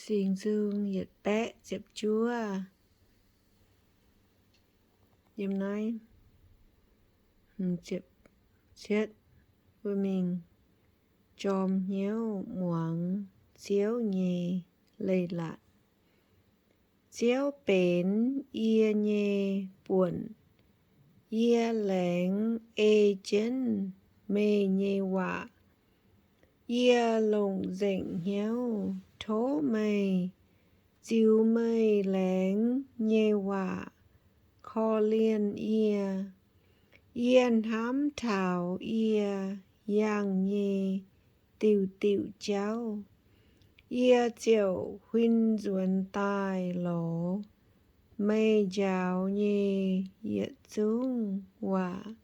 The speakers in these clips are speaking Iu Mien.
Singx Nzung yietc baeqv ziepc juov. Yiem naaiv, mingh jorm hnyouv muangx Ziouv nyei leiz-latc. Ziouv benx yie nyei buonc. Yie laengz ei jienv meih nyei waac. Yie longc nzengc hnyouv tov meih, ziux meih laengz nyei waac korv-lienh yie. Yie hnamv taux yie yangh nyei diuc diuc jauv, yie ziouc huin nzuonx daaih lorz meih njaaux nyei yietc zungv waac.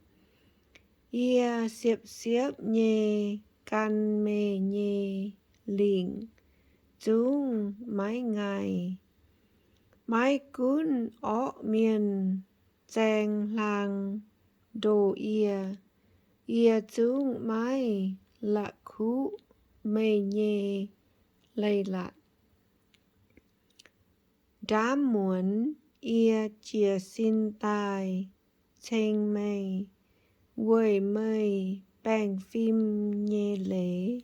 Yie siepv-siepv nyei gan meih nyei lingc zungv maiv ngaih. Maiv gunv orqv mienh zaeng hlang ndoh yie, yie zungv maiv la'kuqv meih nyei leiz-latc. Ndaamv muonz yie jiez sin daaih ceng meih weic meih baengh fim nyei leiz.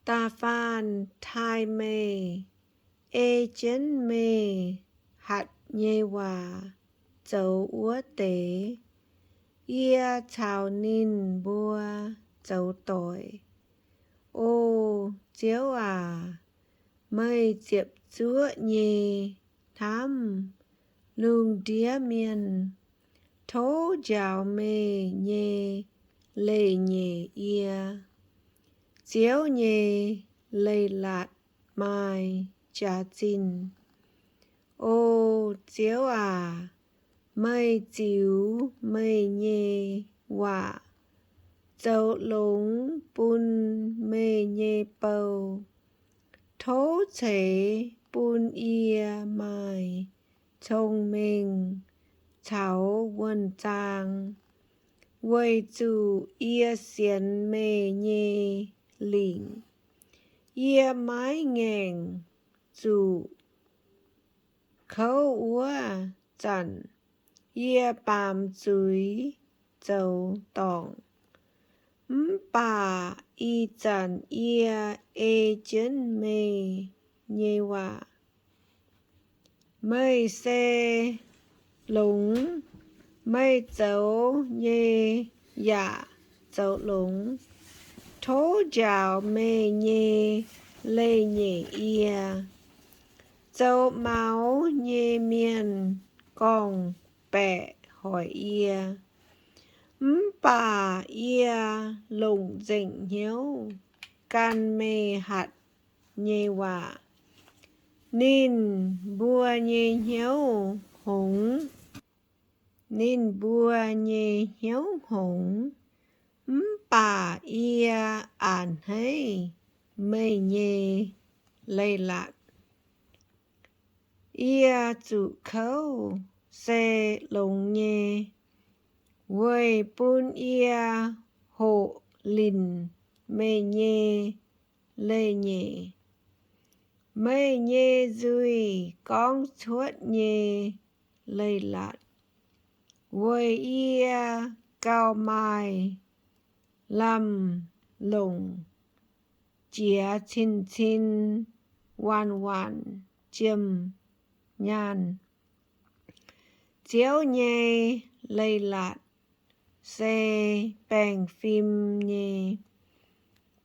Da'faanh taaih meih, ei jienv meih hatc nyei waac zoux wuov deix, yie caux ninh mbuo zoux doic. O Ziouv aac, meih ziepc zuoqv nyei hnamv lungh ndiev mienh, tov njaaux meih nyei leiz-nyeic yie. Ziouv nyei leiz-latc maaih jaax-zinh. O Ziouv aac, meih ziux meih nyei waac zoux longx bun meih nyei bou. Tov ceix bun yie maaih cong-mengh caux wuonh zaang, weic zuqc yie sienx meih nyei lingc. Yie maiv ngaengc zuqc kouv wuov zanc, yie baamz zuiz zoux dorngc. Mv baac ih zanc yie ei jienv meih nyei waac. Meih se longx, meih zoux nyei yaac zoux longx. Tov njaaux meih nyei leiz-nyeic yie. Zoux maux nyei mienh gorngv-baeqc hoic yie, mv baac yie longc nzengc hnyouv gan meih hatc nyei waac. Ninh mbuo nyei hnyouv hngongx, ninh mbuo nyei hnyouv hngongx, mv baac yie a'hneiv meih nyei leiz-latc. Yie zuqc kouv se longx nyei, weic bun yie hoqc linc meih nyei leiz-nyeic. Meih nyei nzuih gorngv cuotv nyei leiz-latc, weic yie gauh maaih lamh longc jiex cin-cin waanc-waanc jiem-nyaanh. Ziouv nyei leiz-latc se baengh fim nyei.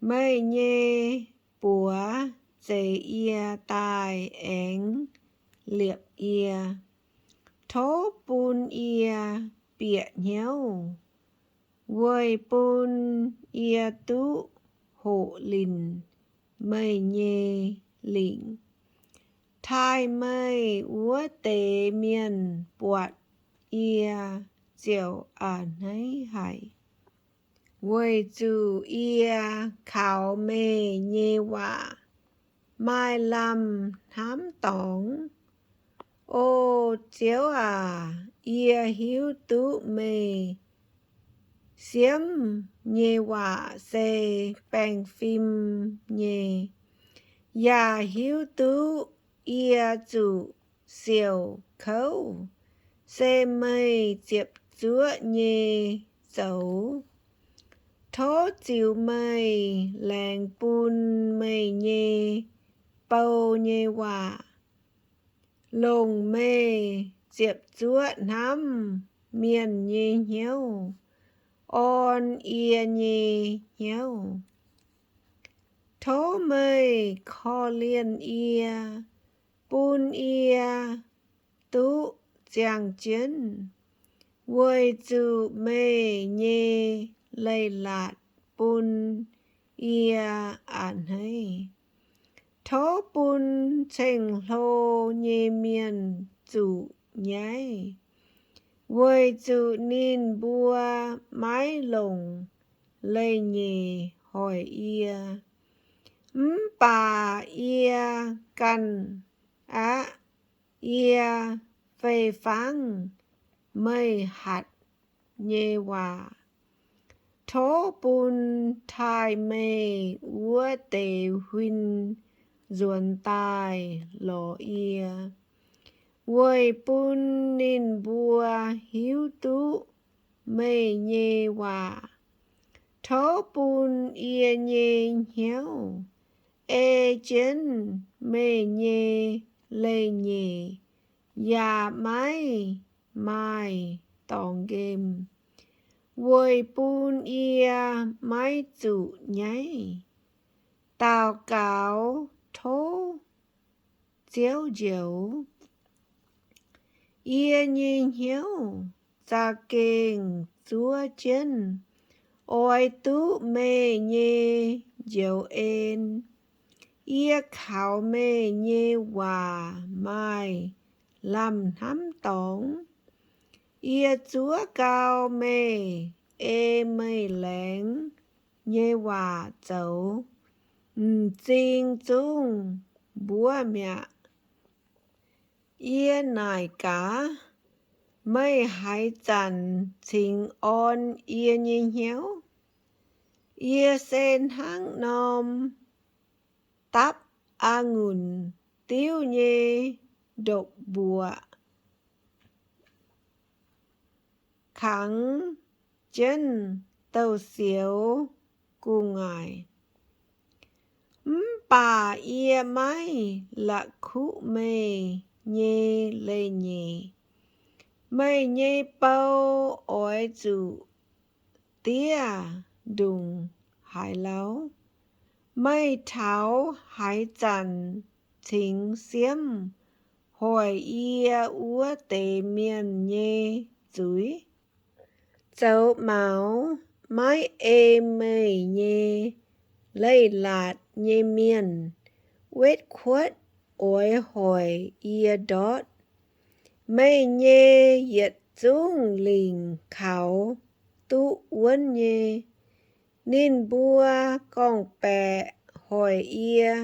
Meih nyei buoz zeix yie daaih aengx liepc yie. Tov bun yie bieqc hnyouv, weic bun yie duqv hoqc linc meih nyei lingc. Taaih meih wuov deix mienh buatc yie ziouc a'hneiv haic, weic zuqc yie kaux meih nyei waac maaih lamh hnamv dorngx. O Ziouv aac, yie hiuv duqv meih siemv nyei waac se baengh fim nyei. yaac hiuv duqv yie zuqc siouc kouv, se meih ziepc zuoqv nyei zoux. Tov ziux meih laengz bun meih nyei bou nyei waac, longc meih ziepc zuoqv hnamv mienh nyei hnyouv orn yie nyei hnyouv. Tov meih korv-lienh yie, bun yie duqv ziangh jienv, weic zuqc meih nyei leiz-latc bun yie a'hneiv. Tov bun ceng-hlo nyei mienh zuqc nyaiv, weic zuqc ninh mbuo maiv longc leiz-nyeic hoic yie. Mv baac yie ganh aqv, yie fei fangv meih hatc nyei waac. Tov bun taaih meih wuov deix huin nzuonx daaih lorz yie, weic bun ninh mbuo hiuv duqv meih nyei waac. Tov bun yie nyei hnyouv ei jienv meih nyei leiz-nyeic yaac maiv maaih dorngx nqemh, weic bun yie maiv zuqc nyaiv. Daux gaux tov Ziouv njoux. Yie nyei hnyouv za'gengh zuov jienv oix duqv meih nyei njoux en. Yie kaux meih nyei waac maaih lamh hnamv dorngx. Yie zuov gau meih ei meih laengz nyei waac zoux, m'zing zungv mbuov mi'aqv. Yie naaic gaax, meih haaix zanc cingx orn yie nyei hnyouv? Yie se hnangv norm dapv a'ngunc diuv nyei ndopv-mbuoqc, kangx jienv douz-sioux gu'nguaaic. Mv baac yie maiv la'kuqv meih nyei leiz-nyeic. Meih nyei bou oix zuqc diev ndongc haaix lauh? Meih taux haaix zanc cingx siemv hoic yie wuov deix mienh nyei zuiz? Zoux maux maiv ei meih nyei leiz-latc nyei mienh, wetv kuotv oix hoic yie ndortv. Meih nyei yietc zungv lingc kaux duqv wuonv nyei. Ninh mbuo gorngv-baeqc hoic yie,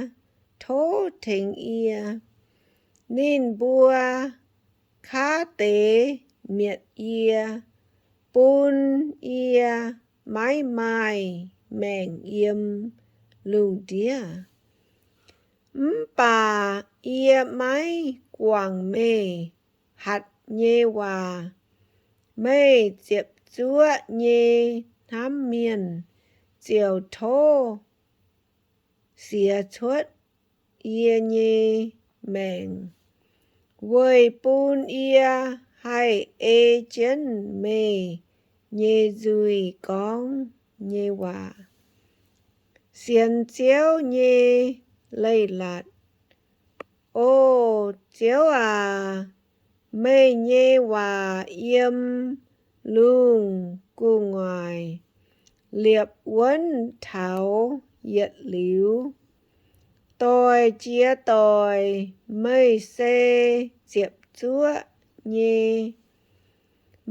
tov tengx yie. Ninh mbuo kaav deix mietc yie, bun yie maiv maaih maengc yiem lungh ndiev. Mv baac yie maiv guangc meih hatc nyei waac. Meih ziepc zuoqv nyei hnamv mienh ziouc tov siex cuotv yie nyei maengc, weic bun yie haih ei jienv meih nyei nzuih gorngv nyei waac. Sienx Ziouv nyei Leiz-Latc. O Ziouv aac, meih nyei waac yiem lungh gu'nguaaic liepc wuonv taux yietc liuz. Doic jiex doic meih se ziepc zuoqv nyei.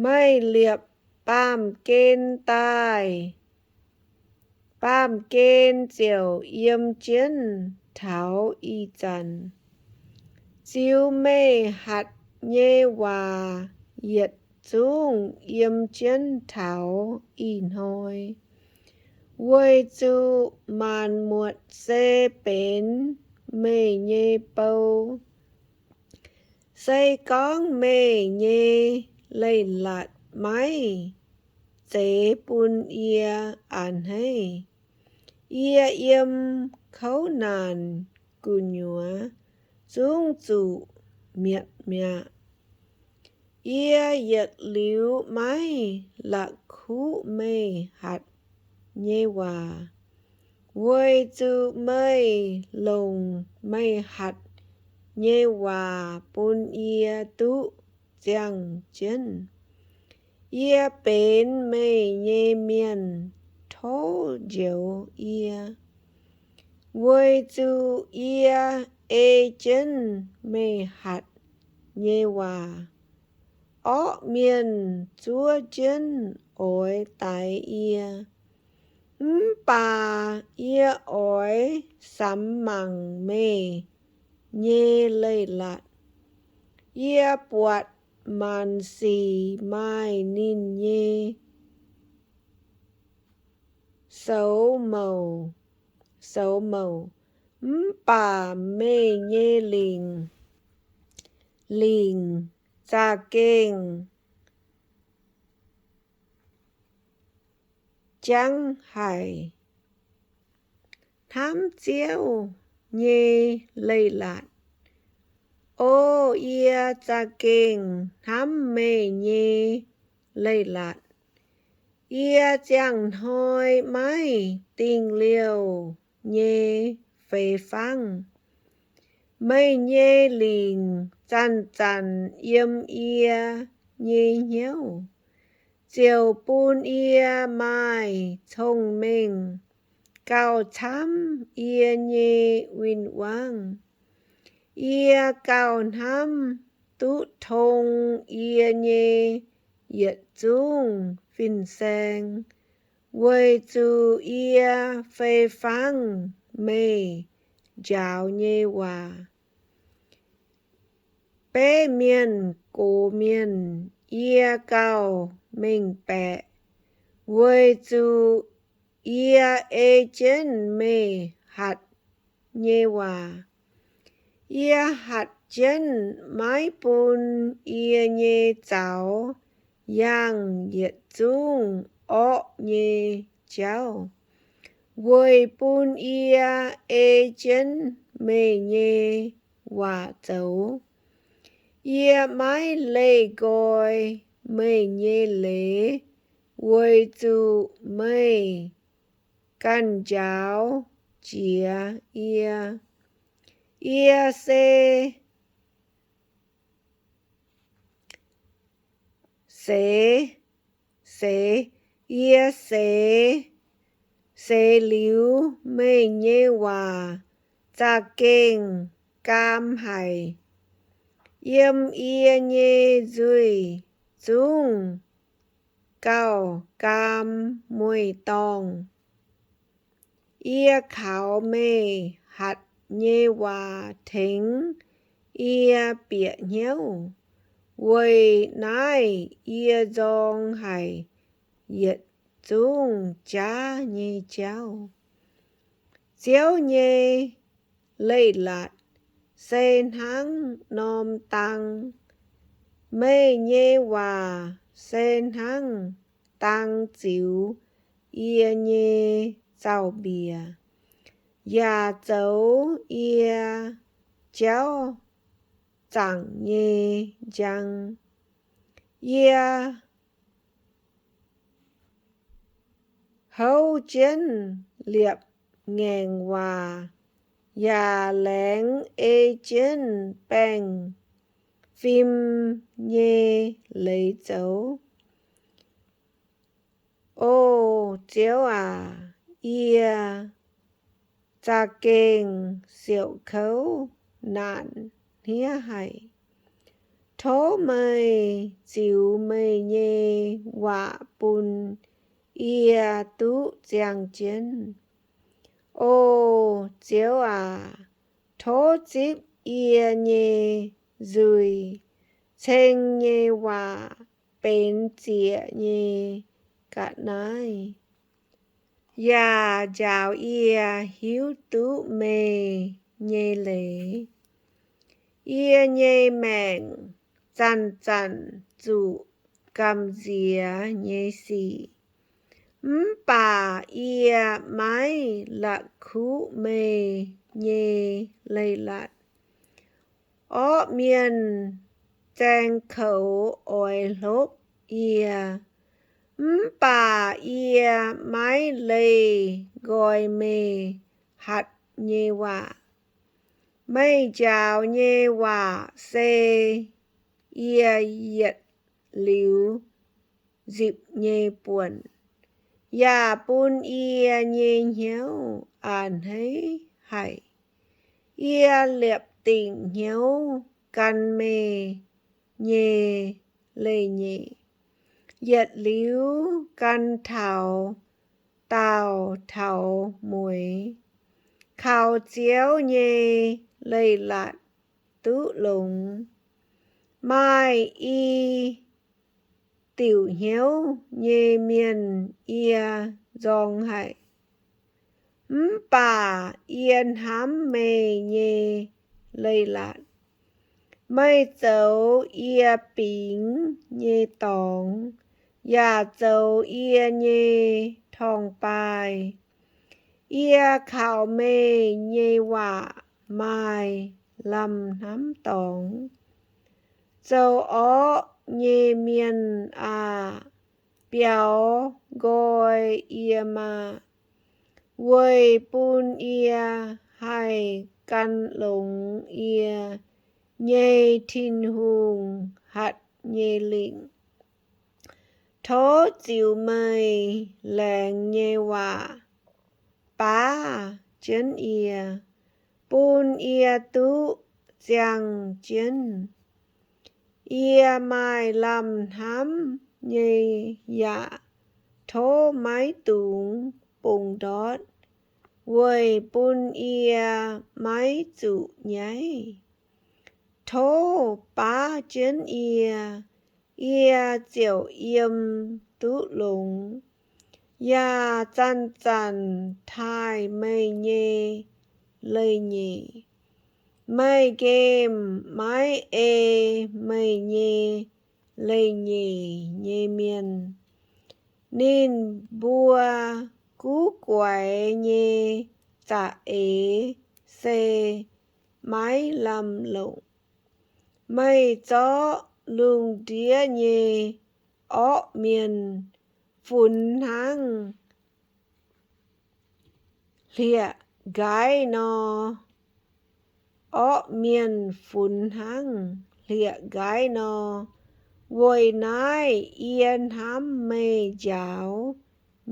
Meih liepc baamh gen daaih, baamh gen ziouc yiem jienv taux ih zanc. Ziux meih hatc nyei waac yietc zungv yiem jienv taux ih hnoi, weic zuqc maanc muotc se benx meih nyei bou. Se gorngv meih nyei leiz-latc maiv zeiz bun yie a'hneiv, yie yiem kouv naanc gu'nyuoz zungv zuqc mietc mi'aqv. Yie yietc liuz maiv la'kuqv meih hatc nyei waac, weic zuqc meih longc meih hatc nyei waac bun yie duqv ziangh jienv. Yie benx meih nyei mienh, tov njoux yie, weic zuqc yie ei jienv meih hatc nyei waac. Orqv mienh zuov jienv oix daix yie, mv baac yie oix samx mangc meih nyei leiz-latc. Yie buatc maanc sic maaih ninh nyei soux mouc, soux mouc, mv baac meih nyei lingc, lingc za'gengh jangv haic. Hnamv Ziouv nyei leiz-latc. O yie za'gengh hnamv meih nyei leiz-latc. Yie ziangh hnoi maiv dingh liouh nyei feix fangv. Meih nyei lingc zanc-zanc yiem yie nyei hnyouv, ziouc bun yie maaih cong-mengh gauh camv yie nyei win-wangv. Yie gauh hnamv duqv tong yie nyei yietc zungv fin-saeng, weic zuqc yie fei fangv meih njaaux nyei waac. Beiv mienh gox mienh yie gauh mengh baeqc, weic zuqc yie ei jienv meih hatc nyei waac. Yie hatc jienv maiv bun yie nyei zaux yangh yietc zungv orqv nyei jauv, weic bun yie ei jienv meih nyei waac zoux. Yie maiv leih nqoi meih nyei leiz, weic zuqc meih ganh njaaux jiex yie. Yie se seix, seix, yie seix, seix liuz meih nyei waac za'gengh gaam haic. Yiem yie nyei nzuih zungv gauh gaam mueiz-dorngh. Yie kaux meih hatc nyei waac tengx yie bieqc hnyouv. Weic naaiv yie nzorng haic yietc zungv jaav nyei jauv. Ziouv nyei leiz-latc se hnangv norm dang. Meih nyei waac se hnangv dang ziux yie nyei zaux-mbiec, yaac zoux yie jauv zaangc nyei njang. Yie houv jienv liepc ngaengc waac, yaac laengz ei jienv baengh fim nyei leiz zoux. O Ziouv aac, yie za'gengh siouc kouv naanc hniev haic. Tov meih ziux meih nyei waac bun yie duqv ziangh jienv. O Ziouv aac, tov zipv yie nyei nzuih. Ceng nyei waac benx zieqc nyei ga'naaiv, yaac njaaux yie hiuv duqv meih nyei leiz. Yie nyei maengc zanc-zanc zuqc gamh nziex nyei sic, mv baac yie maiv la'kuqv meih nyei leiz-latc. Orqv mienh zaeng koux oix hlopv yie, mv baac yie maiv leih nqoi meih hatc nyei waac. Meih njaaux nyei waac se yie yietc liuz nzipc nyei buonc, yaac bun yie nyei hnyouv a'hneiv haic. Yie liepc dingc hnyouv gan meih nyei leiz-nyeic, yietc liuz gan taux daauh taux mueiz. Kaux Ziouv nyei leiz-latc duqv longx. Maaih i diuc hnyouv nyei mienh yie nzorng haic, mv baac yie hnamv meih nyei leiz-latc. Meih zoux yie bingx nyei dorngx, yaac zoux yie nyei torngv-baaih. Yie kaux meih nyei waac maaih lamh hnamv dorngx. Zoux orqv nyei mienh aah! Biaux nqoi yie maah! Weic bun yie haih gan longx yie nyei Tin-Hungh hatc nyei lingc. Tov ziux meih laengz nyei waac baav jienv yie, bun yie duqv ziangh jienv. Yie maaih lamh hnamv nyei yaac tov maiv dungx bungx ndortv, weic bun yie maiv zuqc nyaiv. Tov baav jienv yie, yie ziouc yiem duqv longx, yaac zanc-zanc taaih meih nyei leiz-nyeic. Meih nqemh maiv ei meih nyei leiz-nyeic nyei mienh. Ninh mbuo guv guaix nyei za'eix se maiv lamh longc. Meih zorqv lungh ndiev nyei orqv mienh funx hnangv hlieqv-nqaiv nor, orqv mienh funx hnangv hlieqv-nqaiv nor. Weic naaiv yie hnamv meih njaaux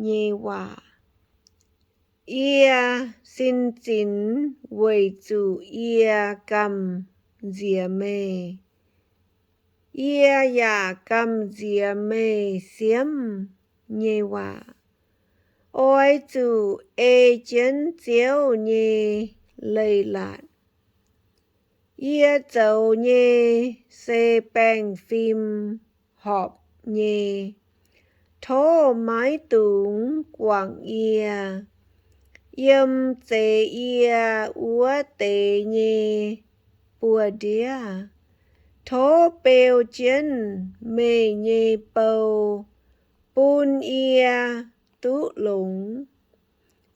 nyei waac. Yie sin zinx weic zuqc yie gamh nziex meih. Yie yaac gamh nziex meih siemv nyei waac. Oix zuqc ei jienv Ziouv nyei leiz-latc. Yie zoux nyei se baengh fim horpc nyei. Tov maiv dungx guangc yie. Yiem zeix yie wuov deix nyei buoz-ndiev, tov beu jienv meih nyei bou bun yie duqv longx.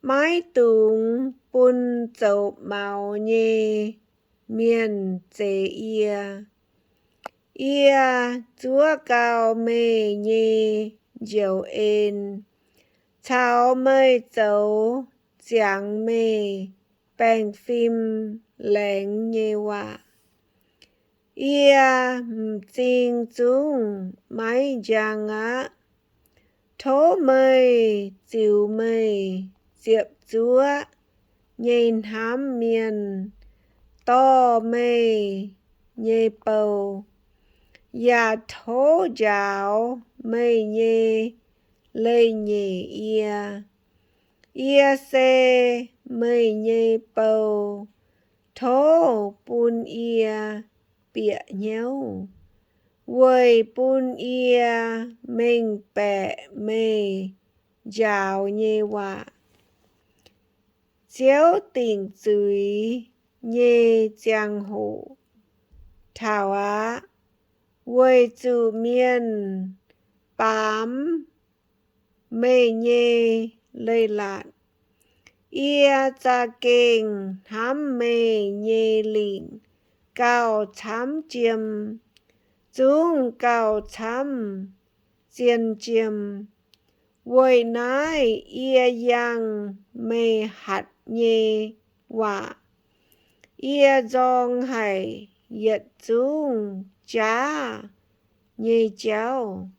Maiv dungx bun zoux maux nyei mienh zeix yie. Yie zuov gau meih nyei njoux en caux meih zoux ziangx meih baengh fim laengz nyei waac. Yie m'zing zungv maiv njang aqv. Tov meih ziux meih ziepc zuoqv nyei hnamv mienh dorh meih nyei bou, yaac tov njaaux meih nyei leiz-nyeic yie. Yie se meih nyei bou. Tov bun yie bieqc hnyouv weic bun yie mengh baeqc meih njaaux nyei waac. Ziouv dingc zuiz nyei ziangh hoc taux aqv, weic zuqc mienh baamz meih nyei leiz-latc. Yie za'gengh hnamv meih nyei lingc gauh camv jiem, zungv gauh camv zien jiem. Weic naaiv yie yangh meih hatc nyei waac. Yie nzorng haic yietc zungv jaav nyei jauv,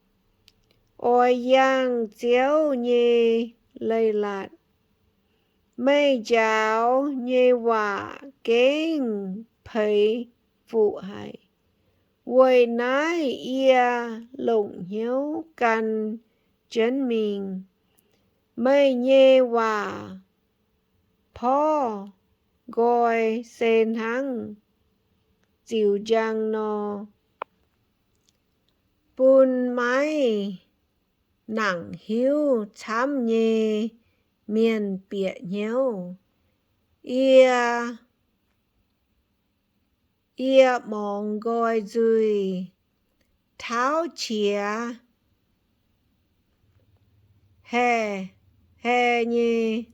oix yangh Ziouv nyei leiz-latc. Meih njaaux nyei waac gengh peix fuqv haic. Weic naaiv yie longc hnyouv gan jienv mingh. Meih nyei waac porv nqoi se hnangv ziux njang nor, bun maiv nangc hiuv camv nyei mienh bieqc hnyouv. Yie, yie mongx nqoi nzuih, tauv qiex hae, hae nyei,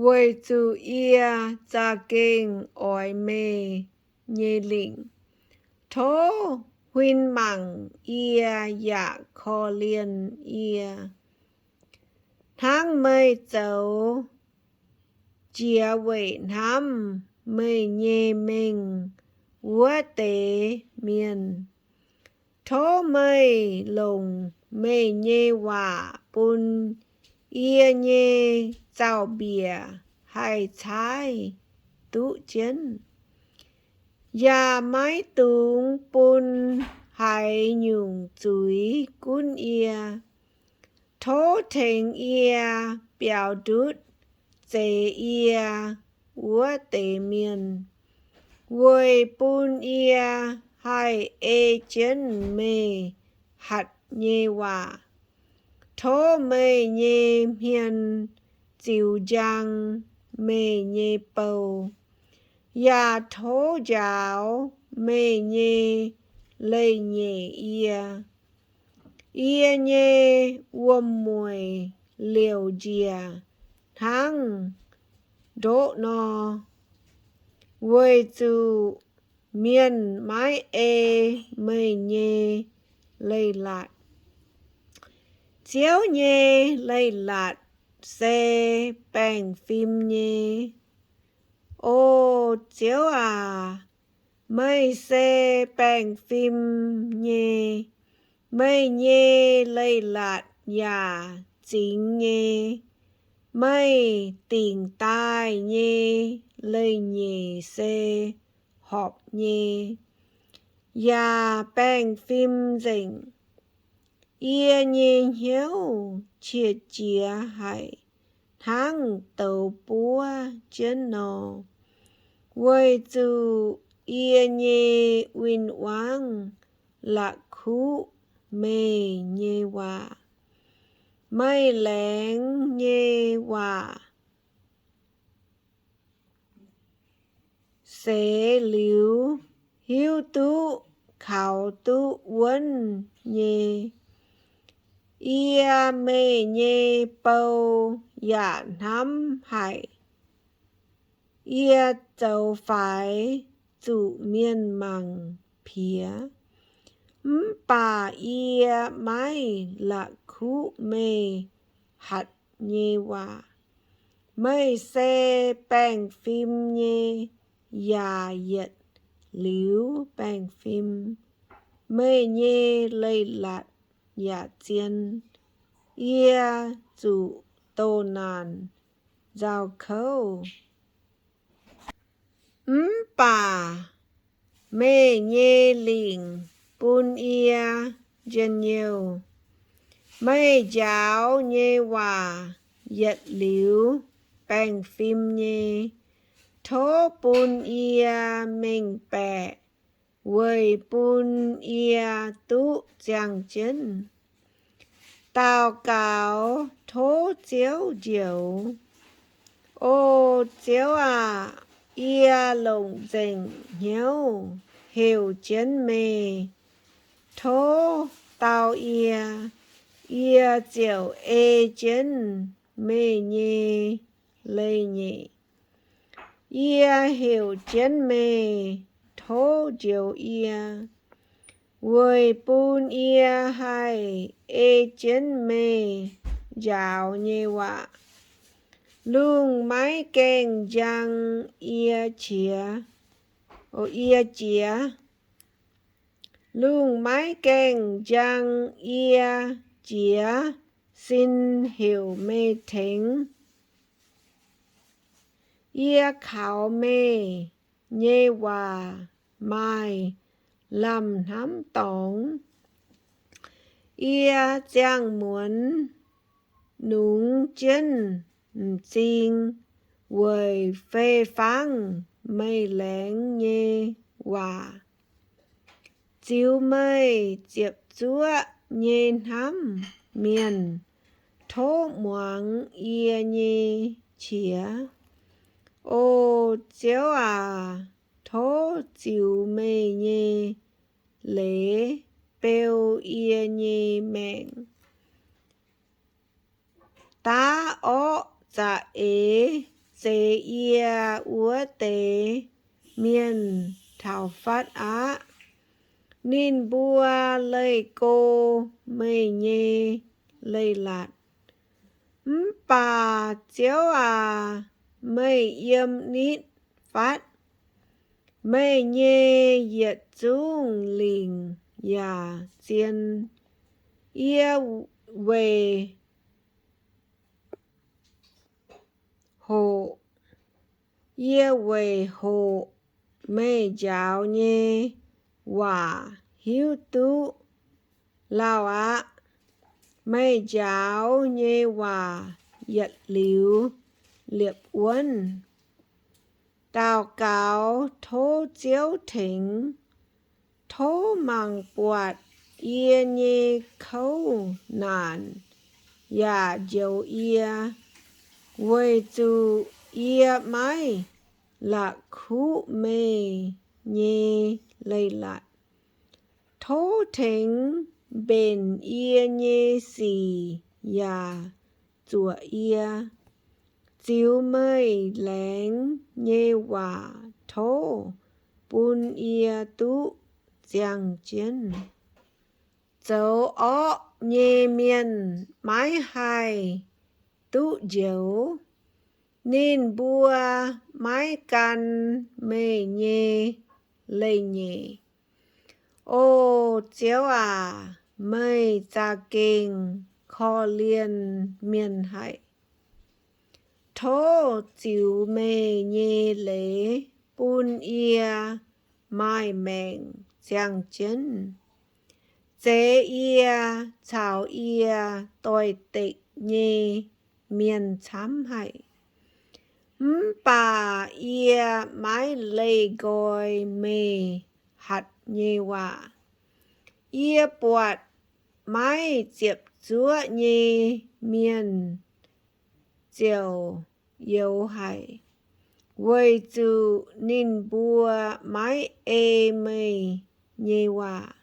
weic zuqc yie za'gengh oix meih nyei lingc. Tov huin mangc yie yaac korv-lienh yie, hnangv meih zoux jiex weic hnamv meih nyei mengh wuov deix mienh. Tov meih longc meih nyei waac bun yie nyei zaux-mbiec haih caaiv duqv jienv, yaac maiv dungx bun haaix nyungc zuiz gunv yie. Tov tengx yie biaux ndutv zeix yie wuov deix mienh, weic bun yie haih ei jienv meih hatc nyei waac. Tov meih nyei hmien ziux njang meih nyei bou, yaac tov njaaux meih nyei leiz-nyeic yie. Yie nyei wuom-mueic liouc njiec hnangv ndoqv nor, weic zuqc mienh maiv ei meih nyei leiz-latc. Ziouv nyei leiz-latc se baengh fim nyei. O Ziouv aac, meih se baengh fim nyei. Meih nyei leiz-latc yaac zingx nyei. Meih dingc daaih nyei leiz-nyeic se horpc nyei, yaac baengh fim nzengc. Yie nyei hnyouv qiex jiez haic hnangv douz buov jienv nor, weic zuqc yie nyei win-wangv la'kuqv meih nyei waac. Meih laengz nyei waac seix liuz hiuv duqv kaux duqv wuonv nyei. Yie, meih nyei bou, yaac hnamv haic. Yie zoux faix zuqc mienh mangc piex, mv baac yie maiv la'kuqv meih hatc nyei waac. Meih se baengh fim nyei, yaac yietc liuz baengh fim. Meih nyei leiz-latc yaac zien. Yie zuqc doh naanc nzauh kouv, mv baac meih nyei lingc bun yie njien-youh. Meih njaaux nyei waac yietc liuz baengh fim nyei. Tov bun yie mengh baeqc weic bun yie duqv ziangh jienv. Daux gaux tov Ziouv njoux. O Ziouv aac, Yie longc nzengc hnyouv heuc jienv meih, tov dau yie, yie ziouc ei jienv meih nyei leiz-nyeic. Yie heuc jienv meih, tov njoux yie, weic bun yie haih ei jienv meih njaaux nyei waac. Lungh maiv gaengh njang yie qiex, o, yie jiex. Lungh maiv gaengh njang yie jiex sin heuc meih tengx. Yie kaux meih nyei waac maaih lamh hnamv dorngx. Yie ziangh muonz nungx jienv m'zing weic fei-fangv meih laengz nyei waac. Ziux meih ziepc zuoqv nyei hnamv mienh tov muangx yie nyei qiex. O Ziouv aac, tov ziux meih nyei leiz beu yie nyei maengc. Daav orqv za'eix zeix yie wuov deix mienh taux fatv aqv. Ninh mbuo leih go meih nyei leiz-latc. Mv baac Ziouv aac, meih yiem nitv fatv. Meih nyei yietc zungv lingc yaac zien. Yie weic hoqc, yie weic hoqc meih njaaux nyei waac hiuv duqv lauh aqv. Meih njaaux nyei waac yietc liuz liepc wuonv. Daux gaux tov Ziouv tengx. Tov mangc buatc yie nyei kouv naanc yaac njoux yie, weic zuqc yie maiv la'kuqv meih nyei leiz-latc. Tov tengx mbenc yie nyei sic yaac zuoqc yie. Ziux meih laengz nyei waac tov bun yie duqv ziangh jienv. Zoux orqv nyei mienh maiv haih duqv njoux. Ninh mbuo maiv gan meih nyei leiz-nyeic. O Ziouv aac, meih za'gengh korv-lienh mienh haic. Tov ziux meih nyei leiz bun yie maaih maengc ziangh jienv. Zeix yie caux yie doix-dekc nyei mienh camv haic. Mv baac yie maiv leih nqoi meih hatc nyei waac. Yie buatc maiv ziepc zuoqv nyei mienh ziouc youx haic, weic zuqc ninh mbuo maiv ei meih nyei waac.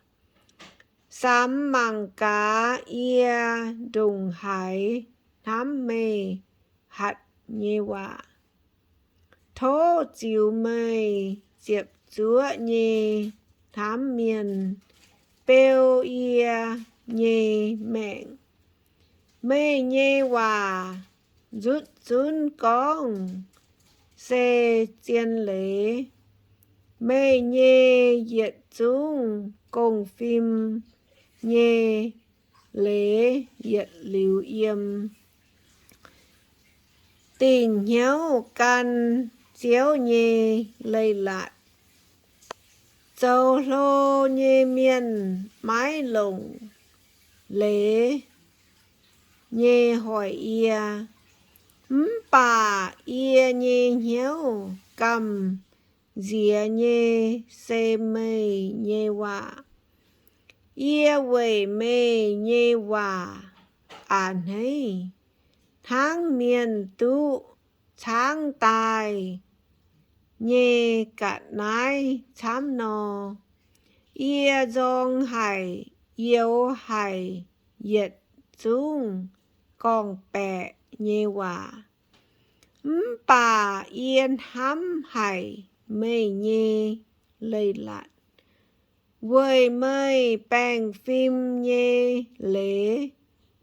Samx mangc gaax yie ndongc haaix hnamv meih hatc nyei waac. Tov ziux meih ziepc zuoqv nyei hnamv mienh beu yie nyei maengc. Meih nyei waac nzutv zunv gorngv se zien leiz. Meih nyei yietc zungv gong-fim nyei leiz yietc liuz yiem. Dingc hnyouv gan Ziouv nyei leiz-latc. Zoux hlo nyei mienh maiv longc leiz nyei hoic yie, mv baac yie nyei hnyouv gamh nziex nyei se meih nyei waac. Yie weic meih nyei waac a'hneiv, hnangv mienh duqv caangv daaih nyei ga'naaiv camv nor. Yie nzorng haic, youx haic yietc zungv gorngv-baeqc nyei waac, mv baac yie hnamv haic meih nyei leiz-latc. Weic meih baengh fim nyei leiz,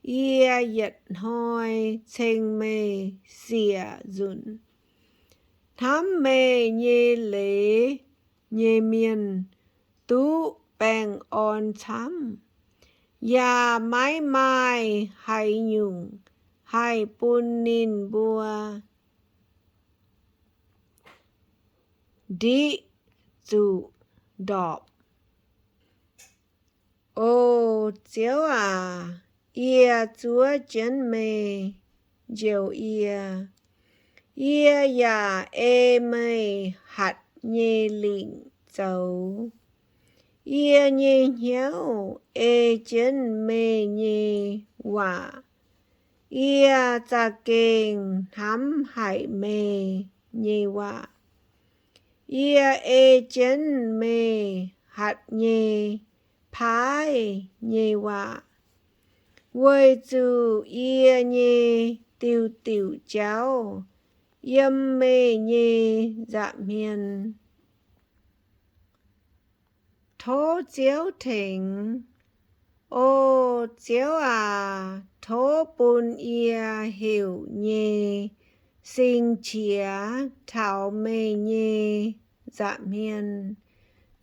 yie yietc hnoi ceng meih siec nzunc. Hnamv meih nyei leiz nyei mienh duqv baengh orn camv, yaac maiv maaih haaix nyungc haih bun ninh mbuo ndiqv zuqc ndorpc. O Ziouv aac, yie zuov jienv meih, njoux yie. Yie yaac ei meih hatc nyei lingc zoux. Yie nyei hnyouv ei jienv meih nyei waac. Yie za'gengh hnamv haic meih nyei waac. Yie ei jienv meih hatc nyei paaiv nyei waac, weic zuqc yie nyei diuh diuc jauv yiem meih nyei nza'hmien. Tov Ziouv tengx. O Ziouv aac, tov bun yie heuc nyei sing qiex taux meih nyei nza'hmien,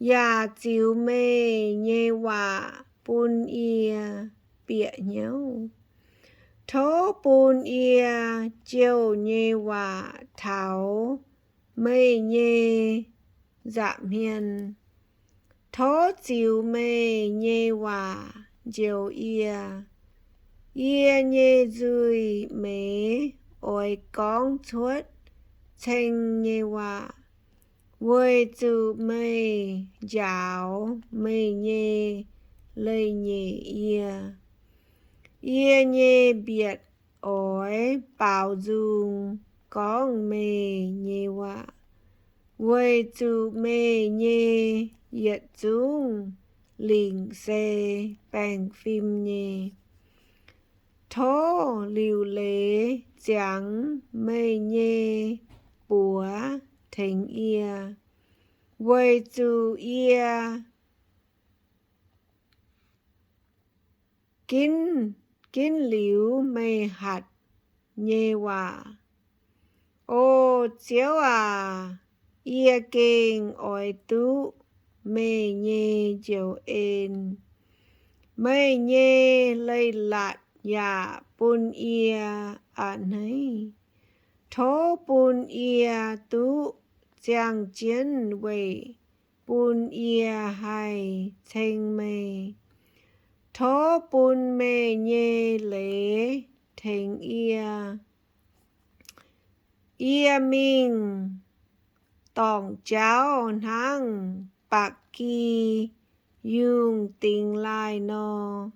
yaac ziux meih nyei waac bun yie bieqc hnyouv. Tov bun yie jouh nyei waac taux meih nyei nza'hmien. Tov ziux meih nyei waac njoux yie. Yie nyei nzuih meix oix gorngv cuotv ceng nyei waac, weic zuqc meih njaaux meih nyei leiz-nyeic yie. Yie nyei mbietc oix baaux nzung gorngv meih nyei waac, weic zuqc meih nyei yietc zungv lingc se baengh fim nyei. Tov liuc leiz ziangx meih nyei buoz tengx yie, weic zuqc yie ginv, ginv liuz meih hatc nyei waac. O Ziouv aac, yie gengh oix duqv meih nyei njoux en. Meih nyei leiz-latc yaac bun yie a'hneiv. Tov bun yie duqv ziangh jienv weic bun yie haih ceng meih. Tov bun meih nyei leiz tengx yie. Yie mingh dorngc jauv hnangv ba'gi yungh dingx laaih nor.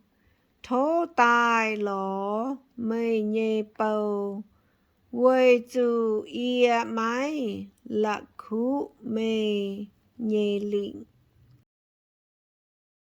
Tov daaih lorz meih nyei bou, weic zuqc yie maiv la'kuqv meih nyei lingc.